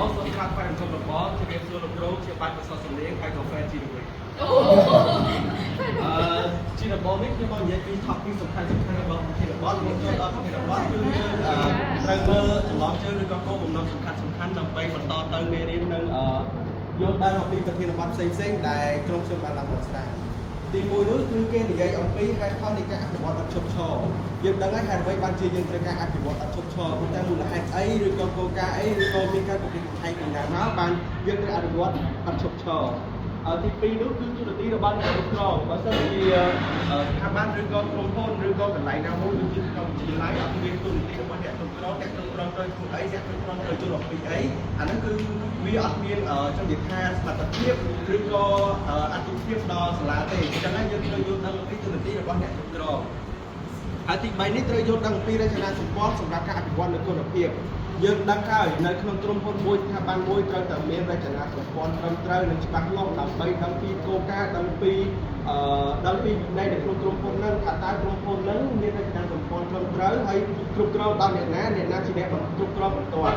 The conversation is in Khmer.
បងសូមក្រាបថ្វាយបង្គំលោកបងជម្រាបសួរលោកគ្រូខ្ញុំបាទកុសលសំលៀងហើយកកាហ្វេជីរវិញ អូ អឺជាដំបូងនេះខ្ញុំមកនិយាយពី topic សំខាន់សំខាន់របស់ប្រធានបទមុនចូលដល់ប្រធានបទគឺយើងអឺត្រូវមើលចំណងជើងឬក៏គោលបំណងសំខាន់សំខាន់ដើម្បីបន្តទៅមេរៀននិងអឺយល់ដឹងអំពីប្រធានបទផ្សេងផ្សេងៗដែលក្រុមខ្ញុំបានឡើងមកស្ដាយទីមួយនោះគឺគេនិយាយអំពីហេតុផលនៃការអភិវឌ្ឍឥតឈប់ឈរយើងដឹងហើយហេតុអ្វីបានជាយើងត្រូវការអភិវឌ្ឍឥតឈប់ឈរព្រោះតែមូលហេតុអីឬក៏គោលការណ៍អីឬក៏មានការគំរាមកំហែងពីណាមកបានយើងត្រូវអភិវឌ្ឍឥតឈប់ឈរ អឺទី2នោះគឺទូនាទីរបស់អ្នកគ្រប់គ្រងបើសិនជាអឺស្ថាប័នឬក៏ក្រុមហ៊ុនឬក៏កន្លែងណាមួយដូចជាក្នុងវិទ្យាល័យអត់មានទូនាទីរបស់អ្នកគ្រប់គ្រងអ្នកគ្រប់គ្រងត្រូវធ្វើអីអ្នកគ្រប់គ្រងត្រូវយល់អំពីអីអាហ្នឹងគឺវាអត់មានអឺចង់និយាយថាសមត្ថភាពឬក៏អឺអត្ថិភាពដល់សាលាទេអញ្ចឹងហើយយើងត្រូវយល់ដឹងអំពីទូនាទីរបស់អ្នកគ្រប់គ្រង ហើយទី3នេះត្រូវយល់ដឹងអំពីរចនាសម្ព័ន្ធសម្រាប់ការអភិវឌ្ឍនូវគុណភាពយើងដឹងហើយនៅក្នុងក្រុមហ៊ុនមួយស្ថាប័នមួយត្រូវតែមានរចនាសម្ព័ន្ធត្រឹមត្រូវនិងច្បាស់លាស់ដើម្បីដឹងពីគោលការណ៍ដឹងពីអឺដឹងពីវិន័យនៅក្នុងក្រុមហ៊ុនហ្នឹងថាតើក្រុមហ៊ុនហ្នឹងមានរចនាសម្ព័ន្ធត្រឹមត្រូវហើយគ្រប់គ្រងដល់អ្នកណាអ្នកណាជាអ្នកគ្រប់គ្រងបន្ទាប់